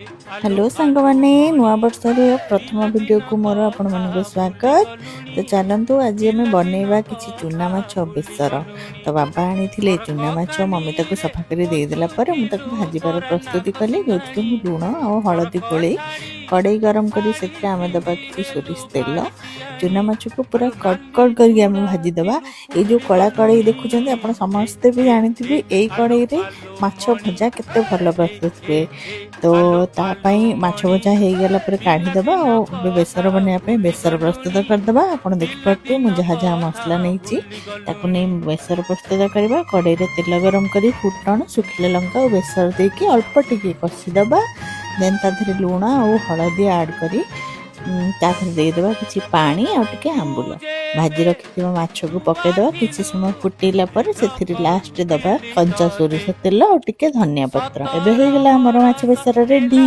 Hello ସାଙ୍ଗମାନେ, ନୂଆ ବର୍ଷର ପ୍ରଥମ ଭିଡ଼ିଓକୁ ମୋର ଆପଣମାନଙ୍କୁ ସ୍ୱାଗତ। ତ ଚାଲନ୍ତୁ, ଆଜି ଆମେ ବନେଇବା କିଛି ଚୁନା ମାଛ ବେସର। ତ ବାବା ଆଣିଥିଲେ ଚୁନା ମାଛ। ମମି ତାକୁ ସଫା କରି ଦେଇଦେଲା ପରେ ମୁଁ ତାକୁ ଭାଜିବାର ପ୍ରସ୍ତୁତି କଲି, ଯେଉଁଥିରେ ମୁଁ ଲୁଣ ଆଉ ହଳଦୀ ଗୋଳେଇ କଡ଼େଇ ଗରମ କରି ସେଥିରେ ଆମେ ଦେବା କିଛି ସୋରିଷ ତେଲ। ଚୁନା ମାଛକୁ ପୁରା କଟ କଟ କରିକି ଆମେ ଭାଜିଦେବା। ଏଇ ଯେଉଁ କଳା କଡ଼େଇ ଦେଖୁଛନ୍ତି, ଆପଣ ସମସ୍ତେ ବି ଜାଣିଥିବେ ଏଇ କଡ଼େଇରେ ମାଛ ଭଜା କେତେ ଭଲ ପ୍ରସ୍ତୁତ ହୁଏ। ତ ତା ପାଇଁ ମାଛ ଭଜା ହେଇଗଲା ପରେ କାଢ଼ିଦେବା ଆଉ ଏବେ ବେସର ବନେଇବା ପାଇଁ ବେସର ପ୍ରସ୍ତୁତ କରିଦେବା। ଆପଣ ଦେଖିପାରୁଥିବେ, ମୁଁ ଯାହା ଯାହା ମସଲା ନେଇଛି, ତାକୁ ନେଇ ବେସର ପ୍ରସ୍ତୁତ କରିବା। କଡ଼େଇରେ ତେଲ ଗରମ କରି ଫୁଟଣ, ଶୁଖିଲା ଲଙ୍କା ଆଉ ବେସର ଦେଇକି ଅଳ୍ପ ଟିକେ କଷିଦେବା। ଦେନ୍ ତା ଦେହରେ ଲୁଣ ଆଉ ହଳଦୀ ଆଡ଼୍ କରି ତା ଦେହରେ ଦେଇଦେବା କିଛି ପାଣି ଆଉ ଟିକେ ଆମ୍ବୁଲ। ଭାଜି ରଖିଥିବା ମାଛକୁ ପକାଇଦେବା। କିଛି ସମୟ ଫୁଟେଇଲା ପରେ ସେଥିରେ ଲାଷ୍ଟରେ ଦେବା କଞ୍ଚା ସୋରିଷ ତେଲ ଆଉ ଟିକେ ଧନିଆ ପତ୍ର। ଏବେ ହେଇଗଲା ଆମର ମାଛ ବେସର ରେଡି।